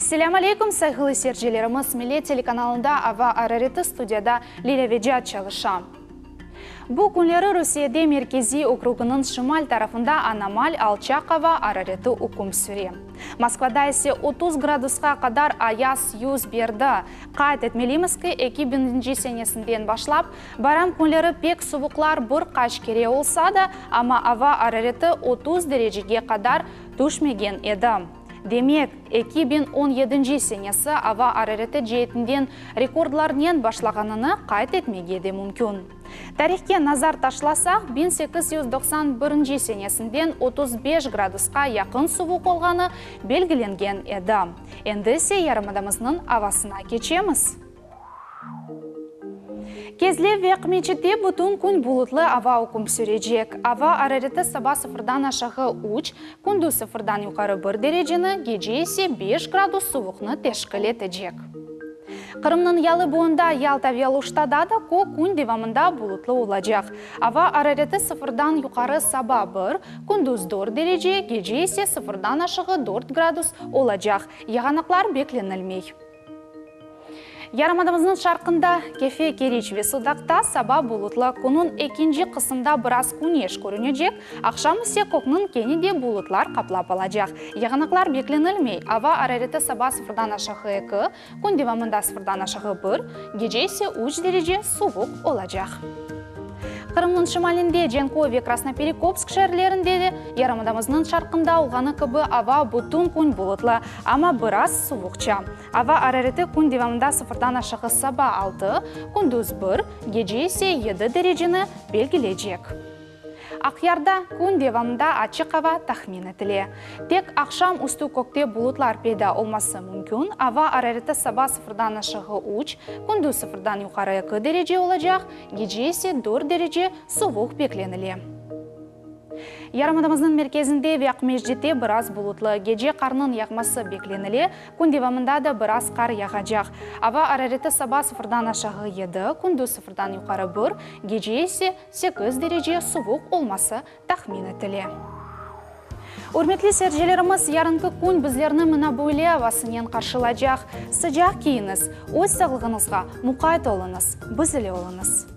Selâm aleyküm, sayğılı seyircilerimiz! Millet telekanalında Ava arareti studiyada Lilâ Vecat çalışa. Bu künleri Rusiyede Merkeziy okrugınıñ şimal tarafında anomal alçaq ava arareti üküm süre. Moskvada ise 30 gradusqa qadar ayaz yüz berdi. Qayd etmelimiz ki, eki biñinci senesinden başlap, bayram künleri pek suvuqlar bir qaç kere olsa da, amma ava arareti 30 derecege qadar tüşmegen edi. Demek, 2017 senesi ava arareti ceetinden rekordlarnen başlağanını qayd etmege de mümkün. Tarihke nazar taşlasaq, 1891 senesinden 35 gradusqa yaqın suvuq olğanı belgilengen edi. Endi ise yarımadamıznıñ avasına keçemiz. Kezlev ve Aqmeçitte bütün kün bulutlı ava üküm sürecek. Ava arareti saba sıfırdan aşağı üç, kündüz sıfırdan yuqarı bir dereceni, gece ise beş gradus suvuqnı teşkil etecek. Qırımnıñ yalı boyunda, Yalta ve Aluştada da kök kün devamında bulutlı olacaq. Ava arareti sıfırdan yuqarı saba bir, kündüz dört derece, gece ise sıfırdan aşağı dört gradus olacaq. Yağanaqlar beklenilmey. Yarımadamıznıñ şarqında, Kefe, Keriç ve Sudaqta saba bulutlı, künüñ ekinci qısımda biraz küneş körünecek, aqşam ise kökniñ kene de bulutlar qaplap alacaq. Yağanaqlar beklenilmey, ava arareti saba sıfırdan aşağı eki, kün devamında sıfırdan aşağı bir, gece ise üç derece suvuq olacaq. Qırımnıñ şimalinde, Canköy ve Krasnoperekopsk şeerlerinde de yarımadamıznıñ şarqında olğanı kibi ava bütün kün bulutlı, amma biraz suvuqça. Ava arareti kün devamında sıfırdan aşağı saba altı, kündüz bir, gece ise yedi dereceni belgileycek. Aqyarda kün devamında açıq ava tahmin etile. Tek aqşam üstü kökte bulutlar peyda olması mümkün, ava arareti saba sıfırdan aşağı üç, kündüz sıfırdan yuqarı eki derece olacaq, gece ise dört derece suvuq beklenile. Yarımadamıznıñ merkezinde ve Aqmescitte biraz bulutlı, gece qarnıñ yağması beklenile, kün devamında da biraz qar yağacaq. Ava arareti saba sıfırdan aşağı yedi, kündüz sıfırdan yuqarı bir, gece ise sekiz derece suvuq olması tahmin etile. Ürmetli seyircilerimiz, yarınki kün bizlerni mına böyle avasınen qarşılacaq. Sıcaq kiyiñiz, öz sağlığıñızğa muqayt oluñız, biz ile oluñız.